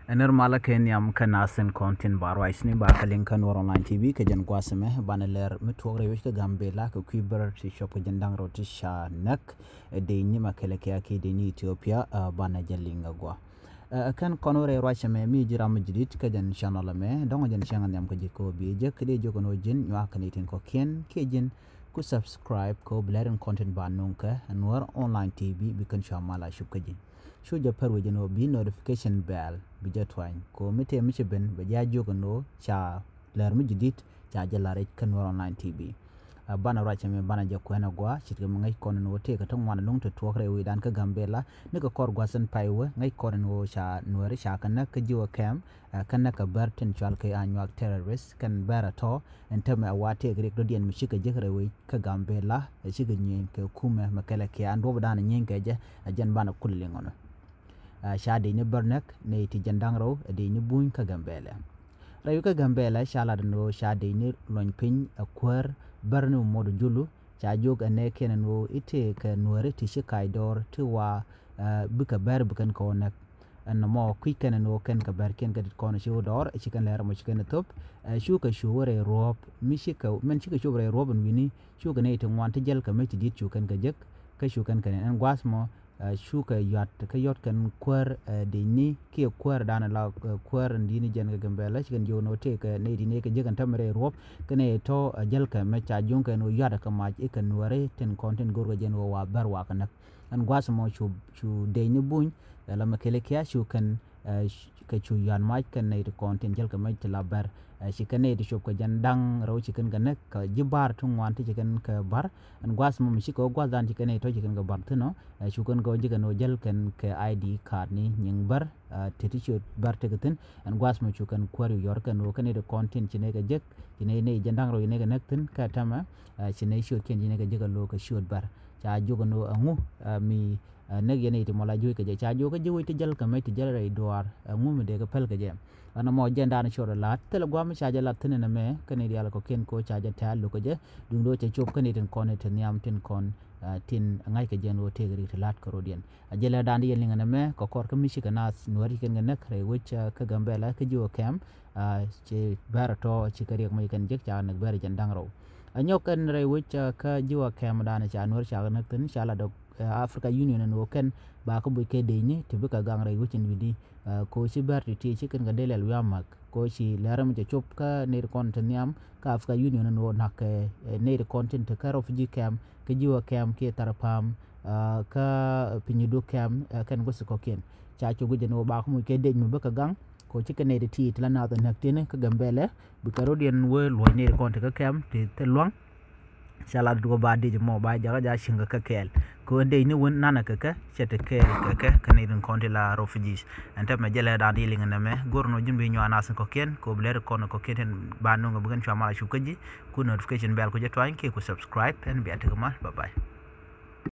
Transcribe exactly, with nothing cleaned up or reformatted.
Ɛ nir malä kɛ nhiam kä nath tin kɔn tin ba ruacni ba kɛ liŋ kä Nuɔr Online T V kɛ jɛn gua̱a̱th ɛmɛ banɛ lɛr mi tuɔɔk rɛy wec kä Gambɛla kɛ kui̱ bär ti cuɔp kɛ jɛn da̱ŋ rɛw ti ca näk. Ɛ dec ni ma kɛlɛ kɛ a kiɛ dec ni Ethiopia, ɛ banɛ jɛ liŋ ɛ gua̱a̱. Ɛ kɛn kɔn wä rɛy ruac ɛmɛ mi ji̱ ram mi ji̱ di̱t kä jɛn channel ɛmɛ dɔ̱ŋ jɛn cäŋ ɛ nhiam kä ji̱ kɛ wä bi jɛ kä dee jiök ɛn wä ji̱n nyuak kɛ ni tin kɔ̱kiɛn kiɛ ji̱n ku subscribe kɛ wä bi lɛr in kɔn tin ba nuŋ kɛ Nuɔr Online T V bi kɛn cua mal a cup kä ji̱. Cu jɛ pär wec ɛn ɣöö bi notification bell bi jɛ tuany kɛ ɣöö mi tëë mi ci ben bɛ jɛ a jiök ɛn ɣöö ca lɛr mi ji̱ di̱t ca jɛ la̱r i̱ kä Nuɔr Online T V. Ɛ banɛ ruac ɛmɛ banɛ jɛ kuɛn ɛ gua̱a̱ ce̱tkɛ mi ŋäc kɔn ɛn ɣöö tëëkɛ ti ŋuan ɛlɔ̱ŋ ti tuɔɔk rɛy wecdan kä Gambɛla nikɛ kɔr gua̱th in pay wee ŋäc kɔn ɛn ɣöö ca Nuääri ca kɛ näk kä ji̱ wä kɛm. Ɛ kɛ näk kɛ bär tin cual kɛ Anyuak terrorist kɛn bär ɛ tɔ̱ ɛn täämɛ ɛ wa tëëkɛ riɛk dɔ̱diɛn mi cikɛ jek rɛy wec kä Gambɛla ɛ cikɛ nyieny kɛ kumɛ mɛ kɛlɛ kiɛ an duɔ̱pdan ɛ nyieny kɛ jɛ. Ɛ jɛn banɛ kul liŋ ɔnɔ. Ɛ ca dec ni bär näk nɛy ti jɛn da̱ŋ rɛw ɛ dec ni buny kä Gambɛla. Rɛy wec kä Gambɛla ca lat ɛn ɣöö ca dec ni luɔny piny ɛ kuäär bär ni mot julu ca jiök ɛ nɛɛkiɛn ɛn ɣöö i̱ tëëkɛ Nuääri ti ci kac dɔɔr ti wa, ɛ bikɛ bär bi kɛn kɛ wä näk. Ɛn nɔmɔ kui̱c kɛn ɛn ɣöö kɛn kɛ bärkiɛn kɛ tit kɔn ci wä dɔɔr ɛ ci kɛn lɛr ɛmɔ ci kɛn ɛ thop. Ɛ cukɛ cu wä rɛy ruɔ̱ɔ̱p mi cikɛ mɛn cikɛ cop rɛy ruɔ̱ɔ̱p ɛn wi̱ni cukɛ nɛy ti ŋuan ti jäl kɛ mec ti di̱t cu kɛn kɛ jek. Kä cu kɛn kɛ nɛn ɛn gua̱a̱th mɔ ɛ cukɛ yuat kä yɔt kɛn kuäär, ɛ dec ni kiɛ kuäär danɛ la, ɛ kuäär ɛn di̱t ni jɛn kɛ Gambɛla ci kɛn jiök ɛn ɣöö tëëkɛ nɛy ti nɛy kɛ jek ɛn täämɛ rɛy ruɔ̱ɔ̱p. Kä nɛy tɔ̱ ɛ jäl kɛ mec ca juŋ kɛn ɣöö yuat kɛ mac i̱ kɛ Nuääri tin kɔn tin go̱rkɛ jɛn ɣöö wa bär wa kɛ näk. Ɛn gua̱a̱th ɛmɔ cu, cu dec ni buny ɛ la mɛ kɛlɛ kia̱ cu kɛn, ɛ kɛ cu yuan mac kɛn nɛy ti kɔn tin jäl kɛ mec ti la bär. Ɛ ci kɛn nɛy ti cop kɛ jɛn da̱ŋ rɛw ci kɛn kɛ näk kɛ ji̱ ba̱r ti ŋuan ti ci kɛn kɛ ba̱r. Ɛn gua̱a̱th ɛmɔ mi cikɛ wä gua̱a̱thdan ci kɛn nɛy tɔ̱ ci kɛn kɛ ba̱r thi̱n ɔ. Ɛ cu kɛn kɛ wä ji̱ kɛn wä jäl kɛn kɛ I D card ni nyiŋ bär. Ɛ ti ti ciöt bär tekɛ thi̱n ɛn gua̱a̱th ɛmɔ cu kɛn kuäär yɔr kɛn wä kɛn nɛy ti kɔn tin ci nɛy kɛ jek ci nɛy nɛy jɛn da̱ŋ rɛw ci nɛy kɛ näk thi̱n kä täämɛ. Ɛ ci nɛy ciötkiɛn ci nɛy kɛ jek ɛ lo̱o̱ kɛ ciöt bär. Ca jiök ɛn ɣöö ɛŋu, ɛ mi, ɛ näk yɛn i̱ ti mɔ la juɔc kɛ jɛ ca jiök kä ji̱ wec ti jäl kɛ mec ti jäl rɛy duaar ɛŋu mi dee kɛ päl kɛ jɛ. Ɛn ɛmɔ jɛn da̱a̱n cɔr ɛ la̱t thilɛ gua̱a̱m mi ca jɛ la̱t thi̱n ɛn ɛmɛ kä nɛy diaal kɔ̱kiɛn kɛ ɣöö ca jɛ tɛ̈r lo̱k kɛ jɛ duundɛ ɣöö cɛ cop kä nɛy tin kɔn ɛ te nhiam tin kɔn, ɛ tin ŋa̱ckɛ jɛ ɛn ɣöö tëëkɛ rik ti la̱t kɛ rɔ̱diɛn. Ɛ jɛ lɛ da̱a̱n di yɛn liŋ ɛn ɛmɛ kɛ kɔr kä mi cikɛ naath Nuääri ci kɛn kɛ näk rɛy wec, ɛ kä Gambɛla kä ji̱ wä kɛm. Ɛ ci bär ɛ tɔ̱ ci kɛ riɛk mec kɛn jek ca näk bär ɛ jɛn da̱ŋ rɛw. Ɛ nyɔk kɛn rɛy wec, ɛ kä ji̱ wä kɛm da̱a̱n ca Nuääri ca kɛ näk thi̱n ca la dɔk, ɛ Africa Union ɛn ɣöö kɛn ba kä buc kɛ decni ti bikɛ gaŋ rɛy wec ɛn wi̱ni. Ɛ kɛ ɣöö ci bär ti ti ci kɛn kɛ dee lɛl wi̱i̱ amäk kɛ ɣöö ci lɛr ɛmɛ cɛ cop kä nɛy ti kɔn ti nhiam kä Africa Union ɛn ɣöö na̱k kɛ, ɛ nɛy ti kɔn tin te kä refugee camp kä ji̱ wä kɛm kiɛ thar pa̱a̱m, ɛ kä piny duk kɛm, ɛ kɛn gua̱th kɔ̱kiɛn. Ca cop guic ɛn ɣöö ba kä muc kɛ dec mi bikɛ gaŋ kɛ ɣöö ci kɛ nɛy ti ti ti la naath ɛ näk ti̱n kä Gambɛla bikɛ rɔ̱diɛn wee luɔ̱c nɛy ti kɔn ti kä kɛm ti thil lua̱ŋ. Ca lat duɔ̱ɔ̱p ba dec mɔ ba jakä ja cieŋ kɛ kɛ kɛɛl kɛ ɣöö dec ni wän nanɛ kɛ kɛ cɛ te kɛɛl kɛ kɛ kɛ nɛy tin kɔn ti la refugees. Ɛn täämɛ jɛ lɛ da̱a̱n di liŋ ɛn ɛmɛ go̱r nɔ ji̱n bi nyuan nath kɔ̱kiɛn kɛ ɣöö bi lɛr kɔn kɔ̱kiɛn tin ba nuŋ bi kɛn cua mal a cup kä ji̱. Ku notification bell ku jɛ tuany kiɛ ku subscribe ɛn bia tekɛ mal. Bye bye.